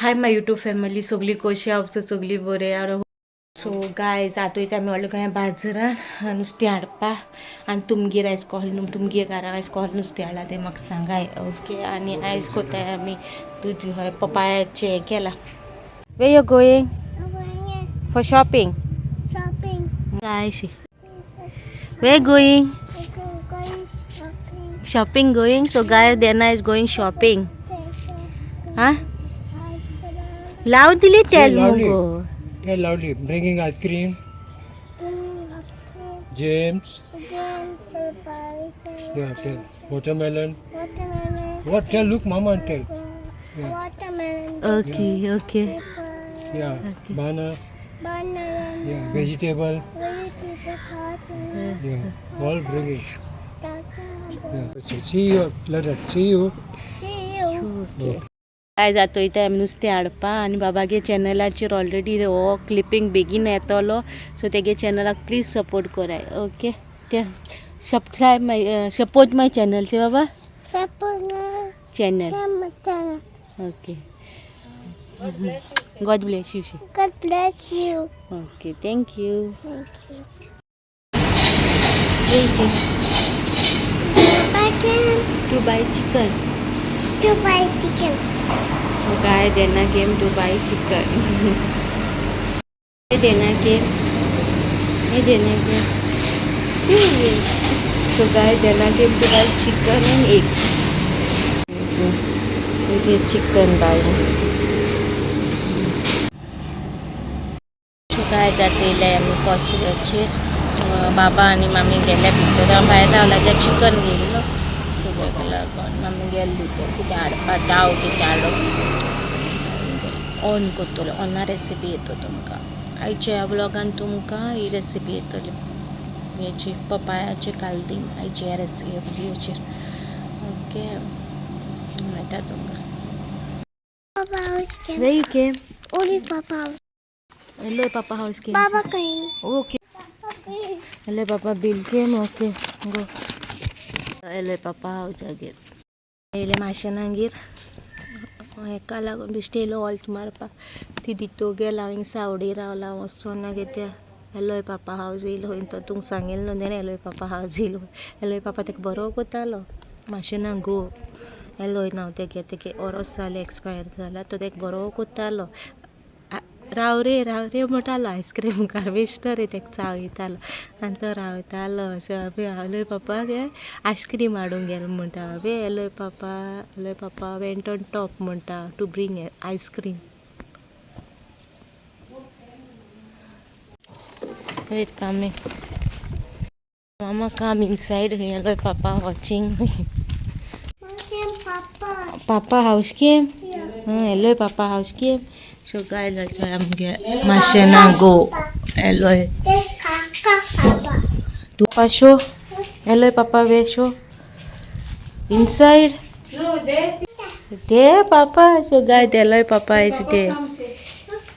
High my YouTube family, सगळी कशी आसा? सगळी बरी आहा. सो गायज, आतां वयता आमी व्हडल्या गोंया बाजारान नुस्तें हाडपा. आनी तुमगेर आयज कोल, तुमगे घरा आयज कोल नुस्तें हाडलां तें म्हाका सांगाय. ओके, आनी आयज कोताय आमी दूद पपायाचें हें केलां. Where you going? For shopping. Shopping. Guys, where going? Going shopping. Shopping going. So guys, Dena is going shopping. हा, लाव दिली तेल मुगो. Yeah, lovely. Bringing ice cream, James. Yeah, tell. Watermelon. Watermelon. What? Tell, look, mama, and tell. Yeah. Watermelon. Okay okay. Yeah. Banana. Banana. Yeah. Vegetable. Vegetable carton. Yeah. All bringing. Starting. Yeah. So see you later. See you. See you. Okay काय जातो इथे आमी नुस्तें हाडपा. आनी बाबागे चॅनलाचेर already हो clipping बेगीन येतलो, सो तेगे चॅनलाक प्लीज सपोर्ट कराय. ओके, ते सबस्क्रायब my, support my चॅनलचे बाबा. Support channel. Channel. Okay, God bless you. God bless you. Okay, thank you. Thank you. Thank you. Chicken. To buy chicken. To buy chicken. So guys, Dena came to buy chicken. Hey Dena came. Hey Dena came. So guys, Dena came to buy chicken and eggs. Okay. It is chicken buying. So guys, आतां येयले आमी कॉस्टचेर. बाबा आनी मामी गेल्या भितर, हांव भायर रावला. त्या चिकन घेयलो, सो तेका लागून मामी गेले भितर कितें हाडपा, डाव कितें हाडप. ऑन करतलो, ऑना रेसिपी येता तुमकां. आयच्या ह्या ब्लॉगान तुमकां ही रेसिपी येतली, हेची पपायाचे कालदीन आयच्या ह्या रेसिपी व्हिडियोचेर. ओके, मेळटा तुमकां. Papa house came. Where you came? Only Papa house. Hello, Papa house came. Baba came. Okay. Papa came. Hello, Papa Bill came. Okay, go. Hello, Papa house again. येयले माशेनागेर, हेका लागून बेश्टे येयलो ऑल्ट मारपाक. ती दितो गेला, हांव हिंग सावडी रावला, वचोन त्या एलोय पापा हावज येयलो. तो तुमकां सांगिल्लो न्हू तेणें, एलोय पापा हावज येयलो. एलोय पापा तेका बरो कोतालो माशेना. गो एलोय नांव तेगे, तेगे ओरोस जालें, एक्सपायर जाला. तो तेका बरो कोतालो. राव रे, राव रे म्हणटालो, आयस्क्रीम मुखार बेश्टो रे तेका चावयतालो आनी तो रावतालो. अशें अबे एलोय पापा गे आयस्क्रीम हाडूंक गेलो म्हणटा. अबे alloy papa, alloy papa went on top म्हणटा to bring ice cream. Wait, coming. Mama come inside. Hello, Papa watching me. Came Papa. Papa house came? Yeah. Hello, Papa house came. So guys, also I'm get Mashena go. Hello. This Kaka Papa. To Papa show. Hello, Papa where show? Inside? No, there's There, Papa. So guys, hello, Papa is there.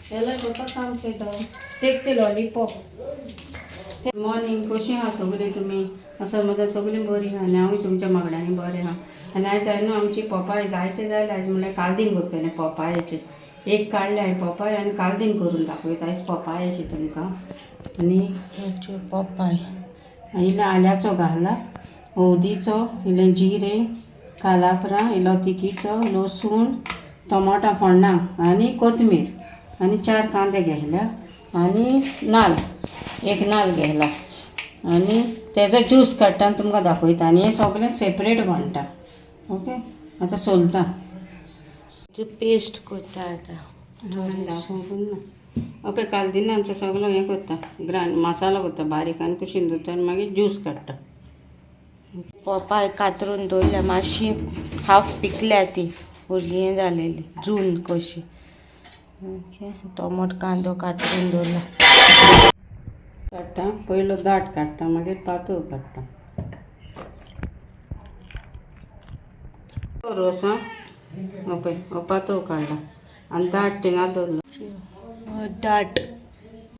Hello, Papa, come sit down. Take a lollipop. Morning, कशी आहा सगळीं तुमी? असो म्हजा सगळीं बरी आहा आनी हांवूय तुमच्या मागण्यांनी बरें आहा. आनी आयज हांवें न्हू आमची पोपाय जायचे जाले. आयज म्हणल्यार कालदीन करतलें पोपायेचें. एक काडलें हांवें पोपाय आनी कालदीन करून दाखयता आयज पोपायेचें तुमकां. आनी पोपाय इल्लो आल्याचो घाला, हळदीचो, इल्लें जिरें, कालापरां, इल्लो तिखीचो, लसूण, टोमाटां फोण्णां आनी कोथमीर आनी 4 कांदे घेतल्या आनी नाल्ल, एक नाल्ल घेतला आनी तेजो ज्यूस काडटा आनी तुमकां दाखयता. आनी हें सगळें सेपरेट बांदता. ओके, आतां सोलता. पेस्ट करता आतां. दाखोवंक ना. पळय, कालदिनांचो सगळो हें करता, ग्रायंड मसालो करता बारीक आनी कुशीन दवरता आनी मागीर ज्यूस काडटा. पोपाय कातरून दवरल्या, मातशी हाफ पिकल्या ती, भुरगीं जालेली जून कशी. ओके, टोमोट कांदो कातरून दवरला. काडटा, पयलो दाट काडटा, मागीर पातळ काडटा रोस. आं, पळय, हो पातळ काडला आनी दाट थिंगा दवरलो. दाट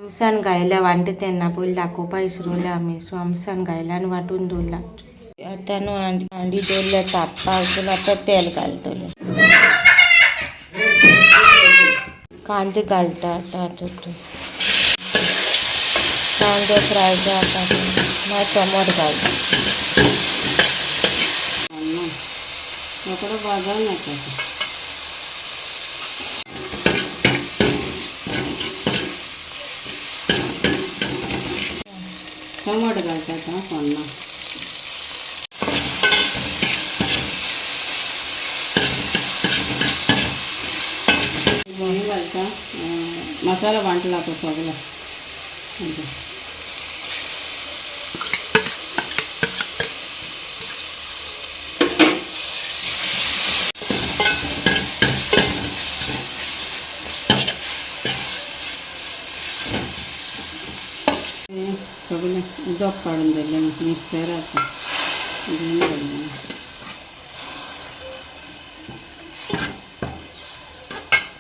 आमसान घायल्या वांटे तेन्ना पयलीं दाखोवपा विसरले आमी. सो आमसान घायल्या आनी वांटून दवरला. आतां न्हू हांडी हांडी दवरल्या तापपाक. आतां तेल घालतलें. कांदे घालता आतां तितून. कांदो फ्राय जाता, मागीर टोमोट घालता. फोण्णां रोकडो भाजून येता तो. टमाट घालता आतां फोण्णां. हें घालता, मसाला वांटला तो सगळो. सगळें उदक काडून दवरलें मिक्सराचें घेवन दवरलें.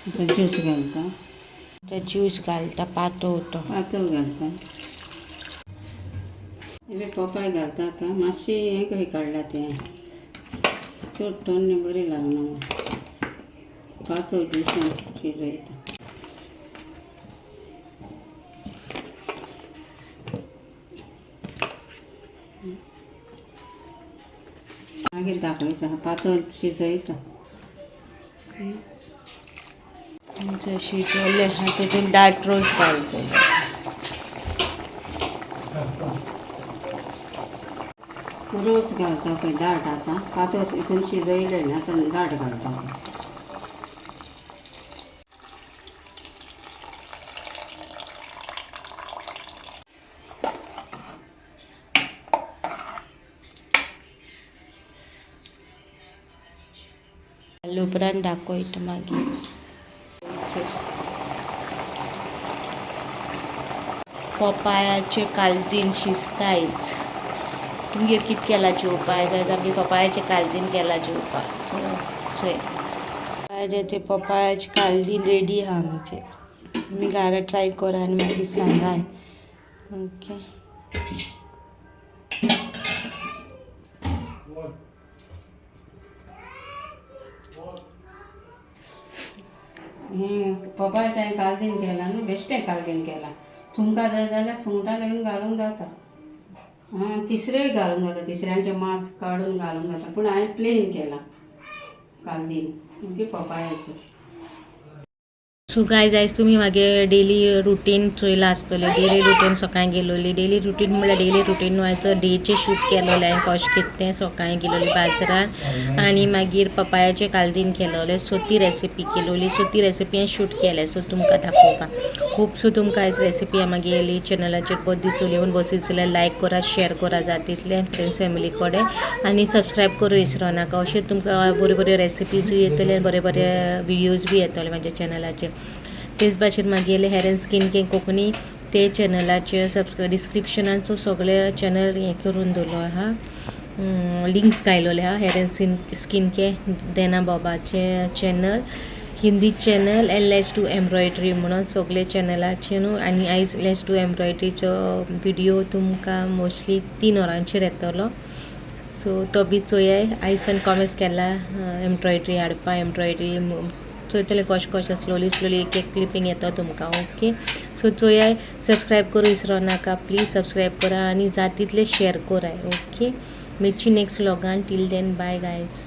आतां ज्यूस घालता. आतां ज्यूस घालता पातळ तो. पातळ घालता. इल्लें पोपाय घालता. आतां मातशी हें कशी काडला तें चड तन्नी बरी लागना, पातळ ज्युसान शिजयता. मागीर दाखयता, पातळ शिजयता. शिजवलें आहा तितून दाट रोस घालतले. रोस घालता पळय दाट. आतां पातळ हितून शिजयलें न्ही, आतां दाट घालता. घातले उपरांत दाखयता मागीर. पपायाचे कालदीन शिजता आयज. तुमगेर कित केलां जेवपा? आयज आमगे पपायाचें कालदीन केलां जेवपाक. सो चोय, आयज पपायाचें कालदीन रेडी आहा आमचें. तुमी घरा ट्राय करा आनी मागीर सांगाय. ओके. हें पपायचें हांवें कालदीन केलां न्हू, बेश्टें कालदीन केलां. तुमकां जाय जाल्यार सुंगटां लेगून घालूंक जाता. आं, तिसऱ्योय घालूंक जाता, तिसऱ्यांचें मांस काडून घालूंक जाता, पूण हांवें प्लेन केलां कालदीन मागीर पपायाचें. सो गायज, आयज तुमी मागे डेली रुटीन चोयलां आसतलें. डेली रुटीन सकाळीं गेलोली. डेली रुटीन म्हणल्यार डेली रुटीन न्हू, आयचो डेचें शूट केलोलें हांवें. कशें कितें तें सकाळीं गेलोली बाजारान आनी मागीर पपायाचें कालदीन केलोलें. सो ती रेसिपी केलोली. सो ती रेसिपी हांवें शूट केल्या, सो तुमकां दाखोवपाक. खूब सो तुमकां आयज रेसिपी मागेली चॅनलाचेर बरी दिसली म्हूण बस दिसल्यार लायक करा, शेअर करा जाता तितलें फ्रेंड्स फॅमिली कडेन आनी सबस्क्रायब करूं विसरो नाका. अशें तुमकां बऱ्यो बऱ्यो रेसिपीजूय येतल्यो आनी बरे बरे विडियोज बी येतले म्हाज्या चॅनलाचेर. तेच भाशेन मागेले hair and skin care Konkani ते चॅनलाचेर सबस्क्रायब. डिस्क्रिप्शनान सो सगळे चॅनल हें करून दवरलो आहा, लिंक्स घायलोले आहा. Hair and skin care Dena बोबाचे channel, Hindi channel and let's do embroidery म्हणून सगळे चॅनलाचे न्हू. आनी आयज let's do एम्ब्रॉयड्रीचो विडियो तुमकां मोस्टली 3 वरांचेर येतलो, सो तो बी चोयाय. आयज कॉमेंट्स केला एम्ब्रॉयड्री हाडपा. एम्ब्रॉयड्री चोयतले कशें कशें, स्लोली स्लोली एक एक क्लिपींग येता तुमकां. ओके, सो चोयाय, सबस्क्रायब करूं विसरो नाका. प्लीज सबस्क्रायब करा आनी जाता तितलें शेअर कराय. ओके, मेळची next व्लॉगान. Till then, bye guys.